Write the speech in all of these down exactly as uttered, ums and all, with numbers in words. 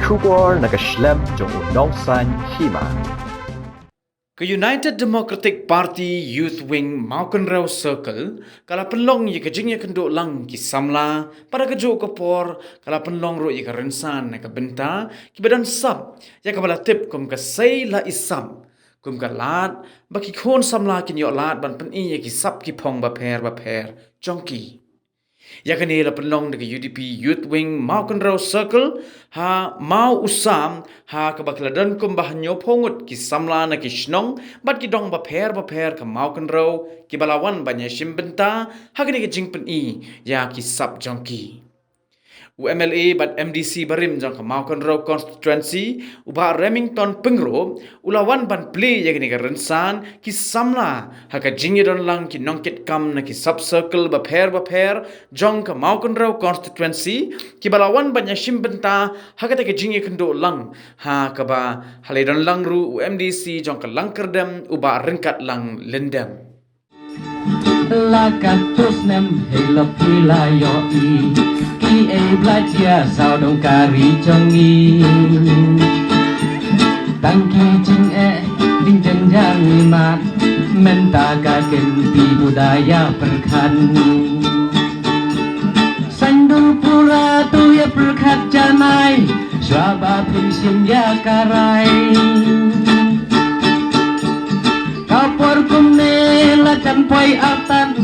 Khubor na ka shlem jong u nongsan hima. Ka United Democratic Party Youth Wing Mawkynrew Circle ka la pynlong ïa ka jingïakynduh lang ki samla, bad ha kajuh ka por ka la pynlong ruh ïa ka rynsan na ka bynta kiba don sap, ïa kaba la tip kum ka Sei La I Sap, kum ka lad ba ki khun samla kin ïoh lad ban pyni ïa ki sap ki phong bapher bapher jong ki. Ïa kane la pynlong da ka U D P Youth Wing Mawkynrew Circle ha Maw U Sam, ha kaba ki la don kumba hynñiewphew ngut ki samla na ki shnong bad ki dong bapher bapher ka Mawkynrew kiba la wan ban ïashim bynta ha kane ka jingpyni ïa ki sap jong ki. U M L A bad M D C barim jong ka Mawkynrew Constituency, u Bah Remington Pyngrope, u la wan ban plie ïa kane ka rynsan ki samla ha ka jingïadon lang ki nongkitkam na ki sub-circle bapher bapher jong ka Mawkynrew Constituency, kiba la wan ban ïashim bynta ha kata ka jingïakynduh lang, ha kaba la ïadon lang ruh u M D C jong ka Langkyrdem, u Bah Ryngkatlang Lyndem. La katto snem hei la phi la ïohi, ki ei bla jia sawdong ka ri jong ngi. Tang ki jingeh ding jong jang i mat, mynta ka kynti u da ïa pyrkhat. Saiñdur pura to ïa pyrkhat janai, shuwa ba phin shim ïa ka rai. Ka por kumne la jan poi artat,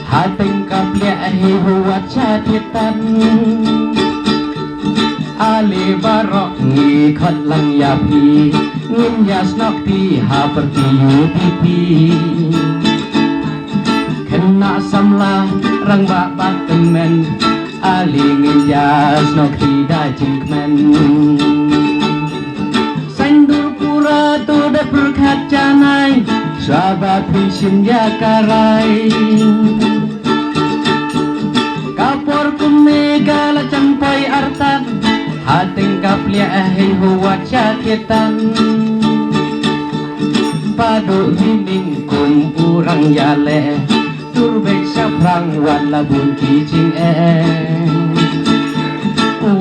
ha teng ka pliah hi huwat sha thied tan. Ale baroh ngi khot lang ïa phi, ngin ïa snoh kti ha party U D P. Khynnah samla rangbah bad tymmen, ale ngin ïa snoh kti da jingkmen. Saiñdur pura to da pyrkhat janai, shuwa ba phin shim ïa ka rai. Ka por kumne ka la jan poi artat, ha teng ka pliah hei huwat sha thied tan. Paduh hi ning kum u rang ïaleh, tur beit shaphrang wat la bun ki jingeh.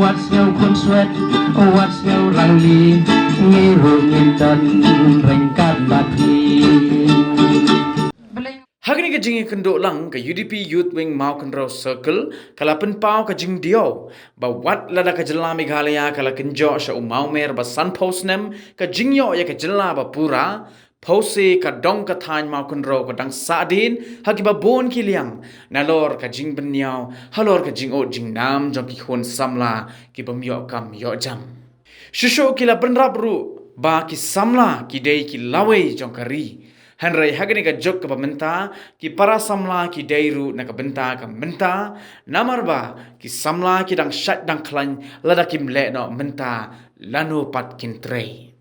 Wat sngew khunswet, wat sngew rangli, ngi ruh ngin don ryngkat bad phi. Ha kane ka jingïakynduh lang ka U D P Youth Wing Mawkynrew Circle ka la pynpaw ka jingdiaw ba wat lada ka jylla Meghalaya ka la kynjoh sha u mawmer ba sanphew snem, ka jingïoh ïa ka jylla ba pura, phewse ka dong ka thaiñ Mawkynrew ka dang sahdien ha kiba bun ki liang, nalor ka jingbynñiaw halor ka jingud jingnam jong ki khun samla ki bym ïoh kam ïoh jam. Shuh shuh ki la bynrap ruh ba ki samla ki dei ki lawei jong ka ri. Hynrei ha kane ka juk kaba mynta, ki para samla ki dei ruh na ka bynta ka mynta, namar ba ki samla ki dang shait dang khlaiñ, lada kim leh noh mynta, lano pat kin trei.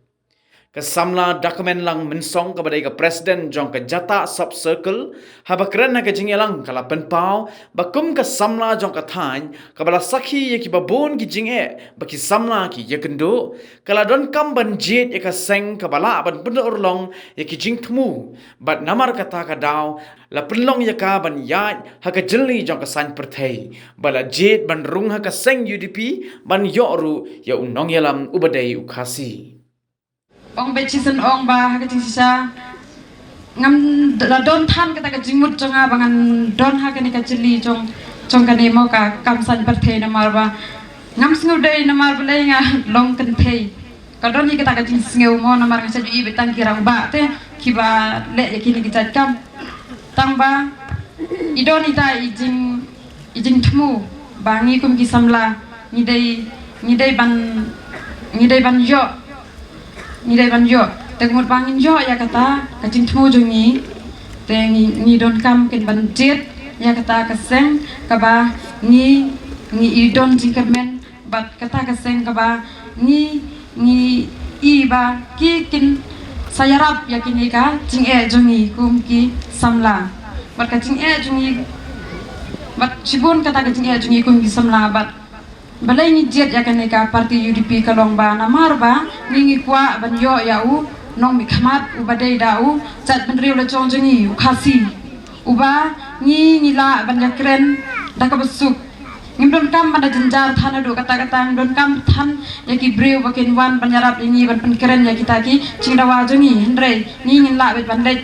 Ka samla Dakmenlang Mynsong kaba dei ka president jong ka Jatah Sub Circle, haba kren ha ka jingïalang ka la pynpaw ba kum ka samla jong ka thaiñ kaba la sakhi ïa kiba bun ki jingeh ba ki samla ki ïakynduh, ka la donkam ban jied ïa ka seng kaba lah ban pynurlong ïa ki jingthmu, bad namar kata ka daw la pynlong ïa ka ban ïaid ha ka jylli jong ka saiñ pyrthei, ba la jied ban rung ha ka seng U D P ban ïoh ruh ïa u nongïalam uba dei u Khasi. Ong bad shisien ong ba ha ka jingshisha ngam la don than kata ka jingmut jong nga ba ngan don ha kane ka jylli jong, jong kane mo ka kam saiñ pyrthei, namar ba ngam sngewdei namar balei nga long kynthei. Ka don hi kata ka jingsngew mo namar nga sa ju i beit tang ki rangbah te kiba leh ïa kine ki jait kam. Tang ba i don ita i jing, i jingthmu ba ngi kum ki samla ngi dei, ngi dei ban, ngi dei ban ïoh, ngi dei ban ïoh. Te ka mut ba ngin ïoh ïa kata ka jingthmu jong ngi, te ngi, ngi donkam kin ban jied ïa kata ka seng kaba ngi, ngi i don jingkyrmen bad kata ka seng kaba ngi, ngi i ba ki kin sa ïarap ïa kine ka jingeh jong ngi kum ki samla. Bad ka jingeh jong ngi, bad shibun kata ka jingeh jong ngi kum ki samla, bad balei ngi jied ïa kane ka party U D P ka long ba namar ba ngi, ngi kwah ban ïoh ïa u nongmihkhmat uba dei da u jaitbynriew la jong jong ngi, u Khasi, uba ngi, ngi lah ban ïakren da kaba suk. Ngim donkam ban da jynjar than haduh katta katta, ngim donkam than ïa ki briew ba kin wan ban ïarap ïa ngi ban pynkren ïa kita ki jingdawa jong ngi, hynrei ngi ngin lah beit ban leit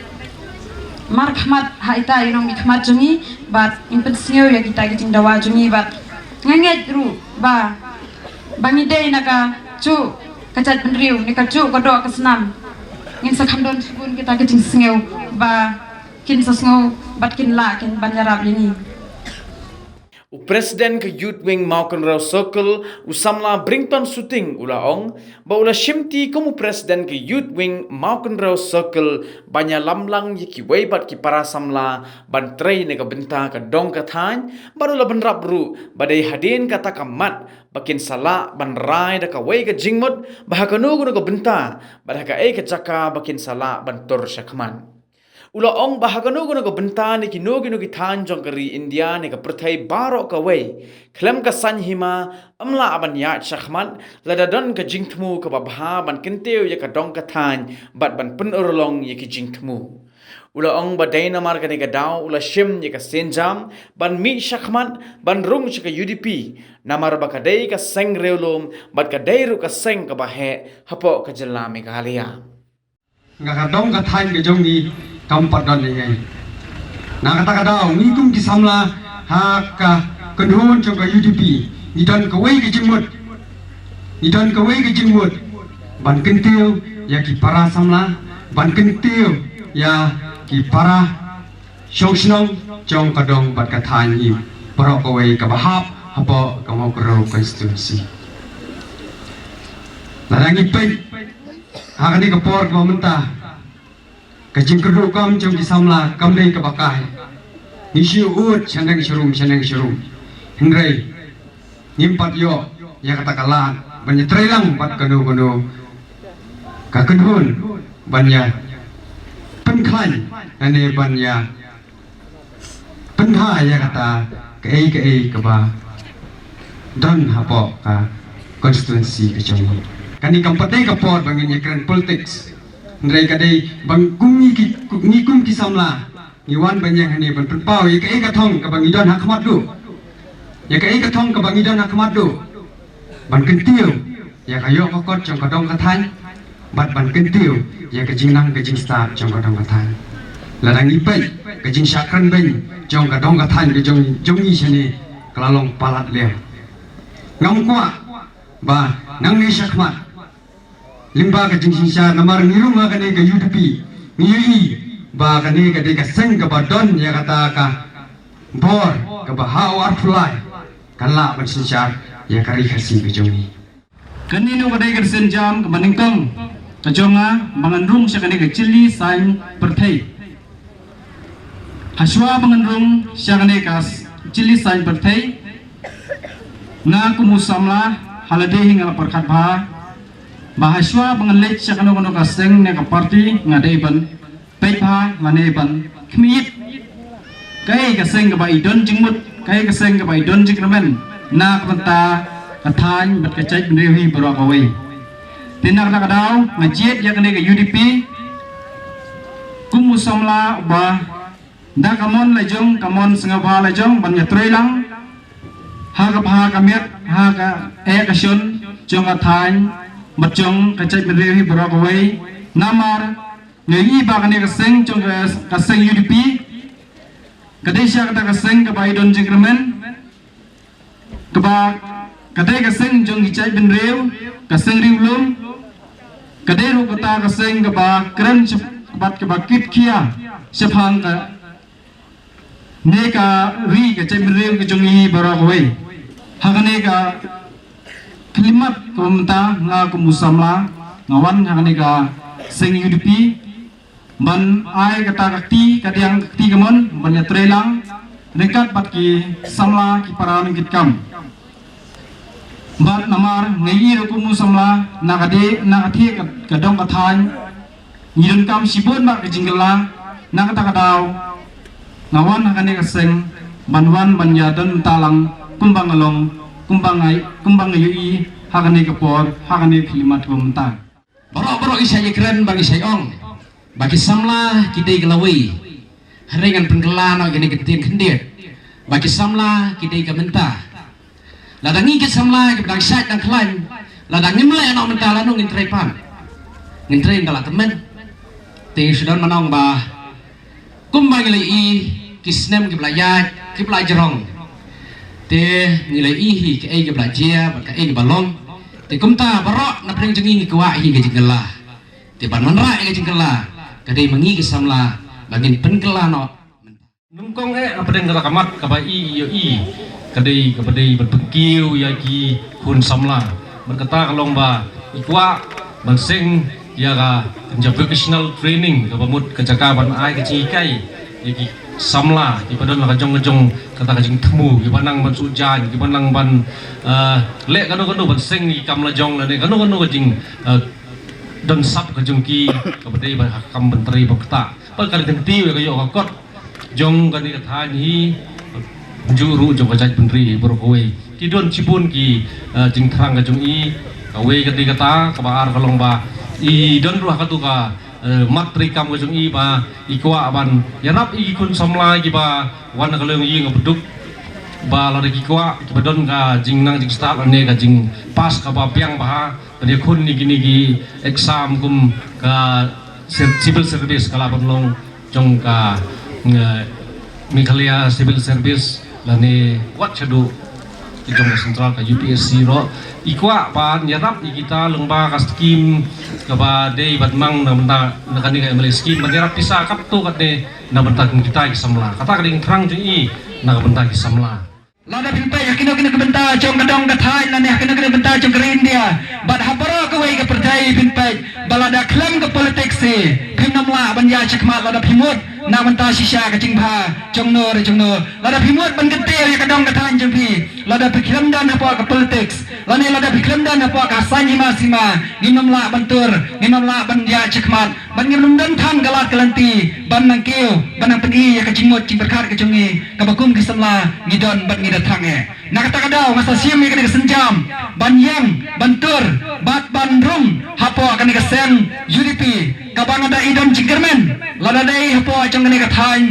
markhmat ha ita i nongmihkhmat jong ngi bad ngin pynsngew ïa kita ki jingdawa jong ngi bad nga ngeit ruh ba ba ngi dei na ka juh ka jaitbynriew ne ka juh ka doh ka snam. Ngin sa kham don shibun kita ki jingsngew ba kin sa sngew bad kin lah kin ban ïarap ïa ngi. U President ka Youth Wing Mawkynrew Circle, u samla Brington Suting u la ong ba u la shimti kum u President ka Youth Wing Mawkynrew Circle ban ïalam lang ïa kiwei pat ki para samla ban trei na ka bynta ka dong ka thaiñ, bad u la bynrap ruh ba dei hadien kata ka mat ba kin sa lah ban rai da kawei ka jingmut ba ha kano kano ka bynta bad ha kaei ka jaka ba kin sa lah ban tur shakhmat. U la ong ba ha kano kano ka bynta ne kino kino ki thaiñ jong ka ri India ne ka pyrthei baroh kawei, khlem ka saiñ hima, ym lah ban ïaid shakhmat lada don ka jingthmu kaba bha ban kyntiew ïa ka dong ka thaiñ bad ban pynurlong ïa ki jingthmu. U la ong ba dei namar kane ka daw u la shim ïa ka sienjam ban mih shakhmat ban rung sha ka U D P, namar ba ka dei ka seng riewlum bad ka dei ruh ka seng kaba heh hapoh ka jylla Meghalaya. Nga ka dong ka thaiñ ka jong ngi kam pat don ïa ngi. Na kata ka daw ngi kum ki samla ha ka kynhun jong ka U D P ngi don kawei ka jingmut. Ngi don kawei ka jingmut ban kyntiew ïa ki para samla, ban kyntiew ïa ki para shong shnong jong ka dong bad ka thaiñ ngi baroh kawei kaba hap hapoh ka Mawkynrew constituency. Lada ngi peit ha kane ka por kaba mynta ka jingkyrduh kam jong ki samla kam dei kaba kai. Ngi shu ud shaneng sharum shaneng sharum. Hynrei ngim pat ïoh ïa kata ka lad ban ïa trei lang bad kano kano ka kynhun ban ïa pynkhlaiñ lane ban ïa pynkha ïa kata kaei kaei kaba don hapoh ka constituency ka jong ngi. Kane kam pat dei ka por ba ngin ïa kren politics. Hynrei ka dei ba kum ngi ki ngi kum ki samla ngi wan ban ïeng hangne ban pynpaw ïa kaei ka thong kaba ngi don ha khmat duh. Ïa kaei ka thong kaba ngi don ha khmat duh. Ban kyntiew ïa ka ïoh ka kot jong ka dong ka thaiñ bad ban kyntiew ïa ka jingnang ka jingstad jong ka dong ka thaiñ. Lada ngi peit ka jingshah kren beiñ jong ka dong ka thaiñ ka jong jong ngi shane ka la long palat liang. Ngam kwah ba nangne shakhmat lyngba ka jingsynshar namar ngi rung ha kane ka U D P ngi ïohi ba kane ka dei ka seng kaba don ïa kata ka bor kaba ha u arphew lai kan lah ban synshar ïa ka ri Khasi ka jong ngi. Kane ka dei ka sienjam kaba nyngkong ka jong nga ba ngan rung sha kane ka jylliew saiñ pyrthei. Hashwa ba ngan rung sha kane ka jylliew saiñ pyrthei, nga kum u samla ha lade hi nga la pyrkhat bha ba hashwa ba ngan leit sha kano kano ka seng ne ka party nga dei ban peit bha lane ban khmih ïit kaei ka seng kaba i don jingmut, kaei ka seng kaba i don jingkyrmen na ka bynta ka thaiñ bad ka jaitbynriew hi baroh kawei. Te na kata ka daw nga jied ïa kane ka U D P kum u samla uba da ka mon la jong, ka mon sngewbha la jong ban ïatrei lang ha ka bha ka miat, ha ka eh ka shon jong ka thaiñ bad jong ka jaitbynriew hi baroh kawei. Namar nga ïohi ba kane ka seng jong ka seng U D P ka dei sha kata ka seng kaba i don jingkyrmen, kaba ka dei ka seng jong ki jaitbynriew, ka seng riewlum, ka dei ruh kata ka seng kaba kren bad kaba kit khia shaphang ka ne ka ri ka jaitbynriew ka jong ngi baroh kawei. Ha kane ka khyllipmat kaba mynta nga kum u samla nga wan ha kane ka seng U D P ban ai kata ka kti kadiang ka kti kamon ban ïatrei lang ryngkat bad ki samla ki para nongkitkam. Bad namar nga ïohi ruh kum u samla na ka dei na ka thie ka dong ka thaiñ ngi donkam shibun bad ka jingkylla. Na kata ka daw nga wan ha kane ka seng ban wan ban ïadon bynta lang kumba nga long, kumba nga kumba nga ïohi ha kane ka por, ha kane ka khyllipmat kaba mynta. Baroh baroh ki shait ïakren ba ki shait ong ba ki samla ki dei ka lawei. Hynrei ngan pynkylla noh kine ki ktien khyndiat ba ki samla ki dei ka mynta. Lada ngi ki samla kiba dang shait dang khlaiñ, lada ngim leh noh mynta lano ngin trei pat? Ngin trei ynda la tymmen. Te shu don ban ong ba kumba ngi la ïohi ki snem kiba la ïaid kiba la jrong, te ngi la ïohi hi kaei kaba la jia bad kaei kaba long. Te kumta baroh na pdeng jong ngi ngi kwah hi ka jingkylla. Te ban wanrah ïa ka jingkylla ka dei ma ngi ki samla ba ngin pynkylla noh. Nyngkong eh na pdeng kata ka mat kaba i ïohi ka dei kaba dei ban pynkiew ïa ki khun samla. Bad kata ka long ba i kwah ban seng ïa ka, ka vocational training kaba mut ka jaka ban ai ka jinghikai ïa ki samla kiba don la ka jong ka jong kata ka jingthmu, kiba nang ban shu jaiñ, kiba nang ban, eh, leh kano kano ban seng ïa ki kam la jong lane kano kano ka jing, eh, don sap ka jong ki kaba dei ba ha ka kam ban trei ba kata. Bad ka dei kynti ïa ka ïoh ka kot jong kane ka thaiñ hi, ju ruh jong ka jaitbynriew hi baroh kawei. Ki don shibun ki, eh, jingthrang ka jong i, kawei ka dei kata, kaba ar ka long ba i don ruh ha katu ka, eh, mat treikam ka jong i ba i kwah ban ïarap ïa ki khun samla kiba wan na ka liang ïing kaba duk, ba lada ki kwah kiba don ka jingnang jingstad lane ka jingpass kaba biang bha ban ïakhun ïa kine ki exam kum ka ser-, civil service ka lah ban long jong ka, eh, Meghalaya Civil Service lane wat shaduh ki jong ka central ka U P S C ruh. I kwah ban ïarap ïa kita lyngba ka skim kaba dei ban mang na bynta na kane ka M L A skim ban ïarap pisa katto katne na bynta kum kita ki samla. Kata ka dei ka thrang jong i na ka bynta ki samla. Lada phin peit ha kino kino ki bynta jong ka dong ka thaiñ lane ha kino kino ki bynta jong ka ri India bad ha baroh kawei ka pyrthei phin peit ba lada khlem ka politics hi phim nym lah ban ïaid shakhmat lada phi mut na bynta shisha ka jingbha jong no re jong no. Lada phi mut ban kyntiew ïa ka dong ka thaiñ jong phi, lada phi khlem don hapoh ka politics lane lada phi khlem don hapoh ka saiñ hima sima, ngim nym lah ban tur, ngim nym lah ban ïaid shakhmat. Ban ngim nym don than ka lad ka lynti ban nang kiew ban nang pyni ïa ka jingmut jingpyrkhat ka jong ngi kaba kum ki samla ngi don bad ngi da thrang eh. Na kata ka daw nga sa shim ïa kane ka sienjam ban ïeng ban tur bad ban rung hapoh kane ka seng U D P kaba nga da i don jingkyrmen lada dei hapoh jong kane ka thaiñ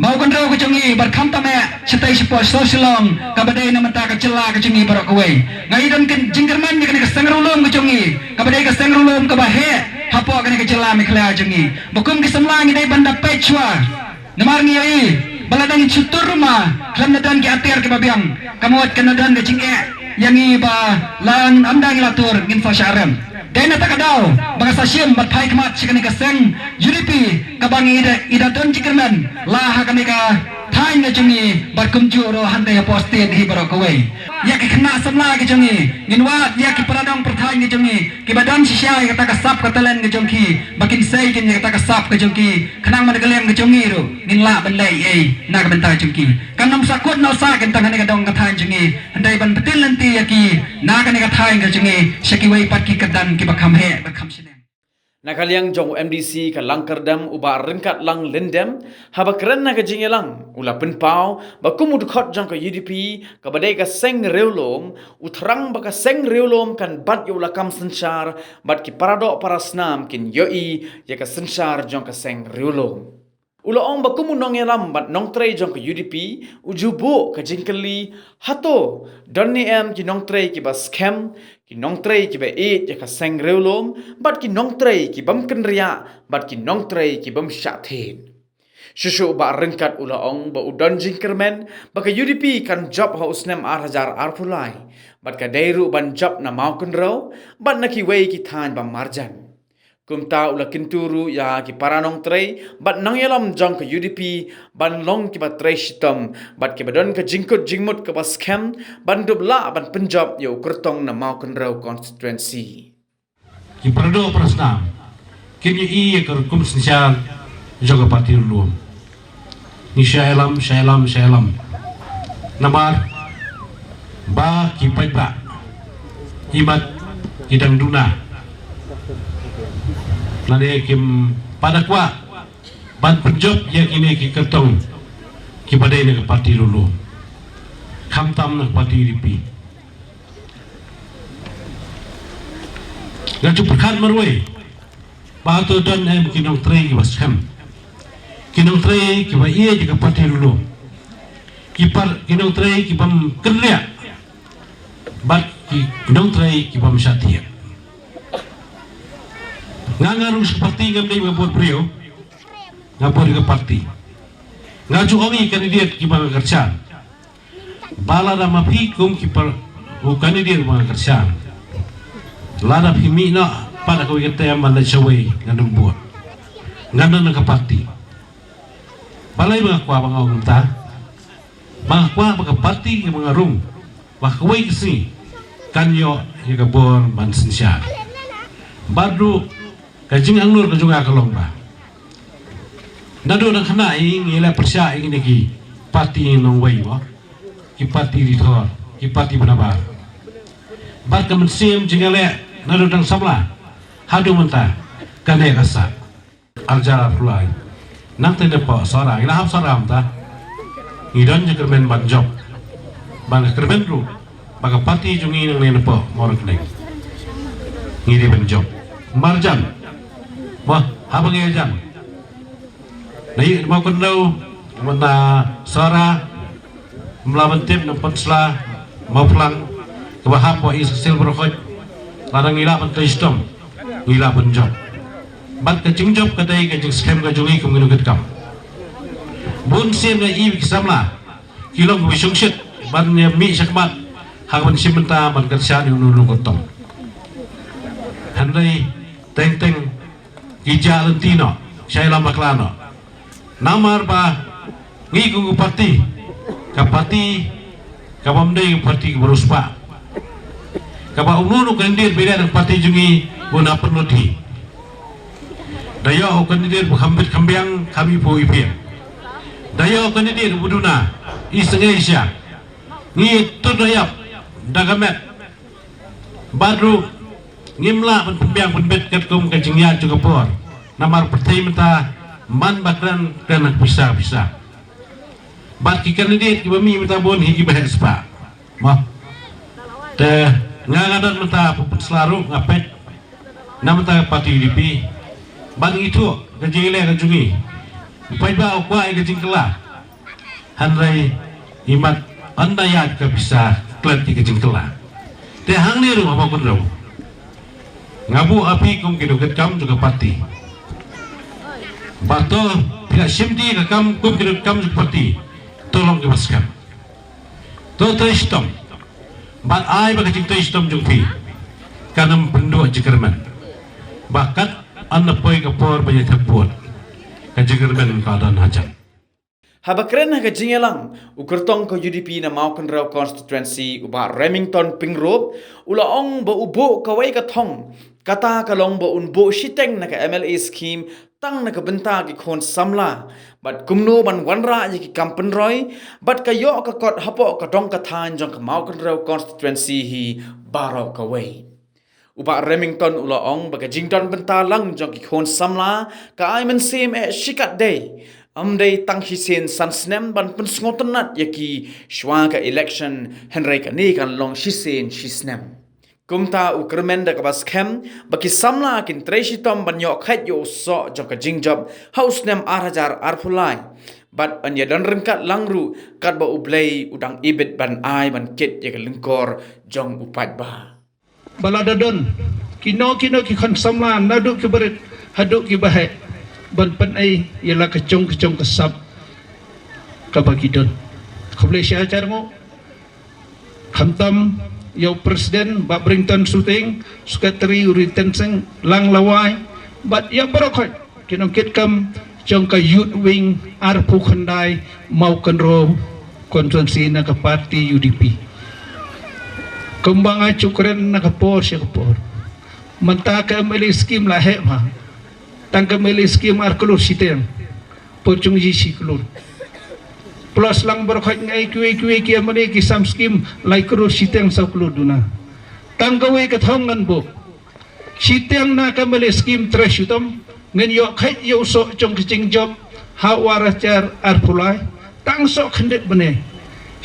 Mawkynrew ka jong ngi bad khamtam eh shatei shapoh Shillong kaba dei na bynta ka jylla ka jong ngi baroh kawei. Nga i don ka jingkyrmen ïa kane ka seng riewlum ka jong ngi kaba dei ka seng riewlum kaba heh hapoh kane ka jylla Meghalaya jong ngi. Ba kum ki samla ngi dei ban da peit shuwa. Namar ngi ïohi ba lada ngin shu tur ruh ma khlem da don ki atiar kiba biang, ka mut kan da don ka jingeh ïa ngi ba lada ym da ngi la tur ngin sa shah rem. Dei na kata ka daw ba nga sa shim bad phai khmat sha kane ka seng U D P kaba ngi i da, i da don jingkyrmen la ha kane ka thaiñ ka jong ngi bad kumjuh ruh hangtei hapoh state hi baroh kawei. Ïa ki khynnah samla ka jong ngi, ngin wad ïa ki para nongpyrthai ka jong ngi kiba don shisha ïa kata ka sap ka talent ka jong ki ba kin sei kin ïa kata ka sap ka jong ki khnang ba na ka liang ka jong ngi ruh ngin lah ban leh ei na ka bynta ka jong ki. Kan ym sa kut noh sa kin tang ha kane ka dong ka thaiñ jong ngi. Hynrei ban btin lynti ïa ki na kane ka thaiñ ka jong ngi sha kiwei pat ki kyrdan kiba kham heh ba kham shneng. Na ka liang jong u M D C ka Langkyrdem u Bah Ryngkatlang Lyndem, haba kren na ka jingïalang u la pynpaw ba kum u dkhot jong ka U D P kaba dei ka seng riewlum, u thrang ba ka seng riewlum kan bat ïa u lakam synshar bad ki paradoh parasnam kin ïohi ïa ka synshar jong ka seng riewlum. U la ong ba kum u nongïalam bad nongtrei jong ka U D P u ju buh ka jingkylli, hato don ne em ki nongtrei kiba skhem, ki nongtrei kiba ïeit ïa ka seng riewlum bad ki nongtrei kibym kynriah bad ki nongtrei kibym shah thied. Shuh shuh u Bah Ryngkat u la ong ba u don jingkyrmen ba ka U D P kan jop ha u snem ar hajar arphew lai bad ka dei ruh ban jop na Mawkynrew bad na kiwei ki thaiñ ba marjan. Kumta u la kyntu ruh ïa ki para nongtrei bad nongïalam jong ka U D P ban long kiba trei shitom bad kiba don ka jingkut jingmut kaba skhem ban dup lah ban pynjop ïa u kyrtong na Mawkynrew constituency. Ki paradoh parasnam kin ïohi ïa ka rukom synshar jong ka party riewlum. Ngi shah ïalam, shah ïalam, shah ïalam. Namar ba ki paidbah imat ki dang duna. Lane kim pat da kwah ban pynjop ïa kine ki kyrtong kiba dei na ka party riewlum, khamtam na ka party U D P. Nga ju pyrkhat marwei ba hato don em ki nongtrei kiba skhem, ki nongtrei kiba ïeit ïa ka party riewlum, ki par, ki nongtrei kibym kynriah, Bad ki nongtrei ki bym shah thiah. Nga nga rung sha ka parti, ngam dei nga bud briew. Nga bud ka parti. Nga ju ong ïa ki kandidet kiba nga kyrshan. Ba lada ma phi kum ki par u kandidet ba nga kyrshan, lada phi mih noh pat ha kawei ka term ban leit shawei, ngan ym bud. Ngan don ha ka parti. Balei ba nga kwah ba nga ong kumta? Ba nga kwah ba ka parti kaba nga rung ba ha kawei ka sngi kan ïoh ïa ka bor ban synshar. Bad ruh ka jingangnud ka jong nga ka long ba naduh dang khynnah ngi la pyrshah ïa kine ki parti nongwei, mo, ki parti rithor, ki parti ba nabar. Bad ka mynsiem jong nga leh naduh dang samla haduh mynta kane ka sah. Arjar arphew lai. Nangta napoh Sohra, ngi la hap Sohra mynta. Ngi don jingkyrmen ban jop. Ban kyrmen ruh ba ka parti jong ngi nangne napoh Mawryngkneng ngi dei ban jop. Marjan, wah, haba ngi jan na ïa Mawkynrew, mynta Sohra, Mla ban tip na Pynsla, Mawphlang, kaba hap wa East Khasi Hills baroh khoit. Lada ngi lah ban trei shitom, ngi lah ban jop. Bad ka jingjop ka dei ka jingskhem ka jong ngi kum ki nongkitkam. Bun sien nga i ki samla ki long kiba shongshit ban ïa mih shakhmat ha kaba shim bynta ban kyrshan ïa uno uno u kyrtong. Hynrei teng teng ki jah lynti noh, shai lam bakla noh. Namar ba ngi kum ka parti, ka parti kabym dei ka parti kaba riewspah, kaba uno uno u candidate ba ïadei na ka parti jong ngi un ap pynlut hi. Da ïoh u candidate ba kham bit kham biang, kham iphuh ipiang. Da ïoh u candidate ba duna i seng i sha. Ngi tur da ïap da ka met. Bad ruh ngim lah ban pynbiang pynbit katkum ka jingïaid jong ka por. Namar pyrthei mynta man ba kren, kren ha pisa pisa. Bad ki candidate kiba mih mynta bun hi kiba heh spah, mo. Te nga, nga don mynta ha Pynsla ruh nga peit na mynta ka parti U D P. Bad ngi thuh ka jingïaleh ka jong ngi. U paidbah u kwah ïa ka jingkylla. Hynrei imat ynda ïaid ka pisa klet ïa ka jingkylla. Te hangne ruh ha Mawkynrew nga buh ha phi kum ki nongkitkam jong ka parti. Ba to phi la shim ti ka kam kum ki nongkitkam jong ka parti. To long kiba skhem. To trei shitom. Bad ai ba ka jingtrei shitom jong phi kan ym pynduh jingkyrmen. Ba kat ynda poi ka por ba ïa thep vote, ka jingkyrmen ka don hajan. Haba kren ha ka jingïalang, u kyrtong ka U D P na Mawkynrew constituency u Bah Remington Pyngrope u la ong ba u buh kawei ka thong, kata ka long ba un buh shiteng na ka M L A scheme tang na ka bynta ki khun samla. Bad kumno ban wanrah ïa ki kam pynroi, bad ka ïoh ka kot hapoh ka dong ka thaiñ jong ka Mawkynrew constituency hi baroh kawei. U Bah Remington u la ong ba ka jingdon bynta lang jong ki khun samla ka ai mynsiem eh shikatdei. Ym dei tang shisien san snem ban pynsngewtynnat ïa ki shuwa ka election, hynrei kane kan long shisien shisnem. Kumta u kyrmen da kaba skhem ba ki samla kin trei shitom ban ïoh kheit ïa u soh jong ka jingjop ha u snem ar hajar arphew lai. Bad yn ïadon ryngkat lang ruh katba U Blei u dang ibit ban ai ban kit ïa ka lyngkor jong u paidbah. Ba lada don kino kino ki khun samla naduh ki barit haduh ki baheh ban pynei ïa la ka jong ka jong ka sap kaba ki don. Khublei shihajar nguh. Khamtam ïa u president Bah Brington Suting, secretary u Riten Singh Langlawai, bad ïa baroh khoit ki nongkitkam jong ka Youth Wing arphew khyndai Mawkynrew constituency na ka party U D P. Kumba nga ju kren na ka por sha ka por, mynta ka M L A scheme la heh ma. Tang ka M L A scheme ar klur shiteng, por jong ji shi klur. Plus lang baroh khoit ngai kiwei kiwei ki M L A ki sam scheme lai klur shiteng saw klur duna. Tang kawei ka thong ngan buh. Shiteng na ka M L A scheme trei shitom, ngin ïoh kheit ïa u soh jong ka jingjop ha u ar hajar arphew lai, tang soh khyndiat bnai.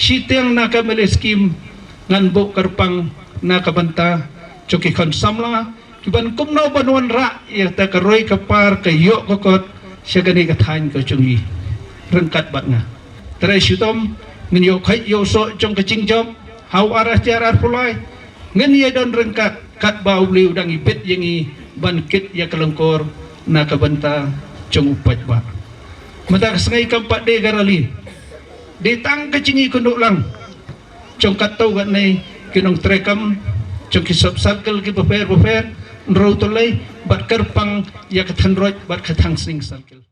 Shiteng na ka M L A scheme ngan buh kyrpang na ka bynta jong ki khun samla, ki ban kumno ban wanrah ïa kata ka roi ka par ka ïoh ka kot sha kane ka thaiñ ka jong ngi. Ryngkat bad nga, trei shitom, ngin ïoh kheit ïa u soh jong ka jingjop. Ha u ar hajar arphew lai ngin ïa don ryngkat katba u Blei u dang ibit ïa ngi ban kit ïa ka lyngkor na ka bynta jong u paidbah. Mynta ka sngi kam pat dei ka rally, dei tang ka jingïakynduh lang jong katto katne ki nongtrei kam jong ki sub circle ki bapher bapher, Mawryngkneng bad kyrpang ïa ka Thynroit bad ka Thangsning circle.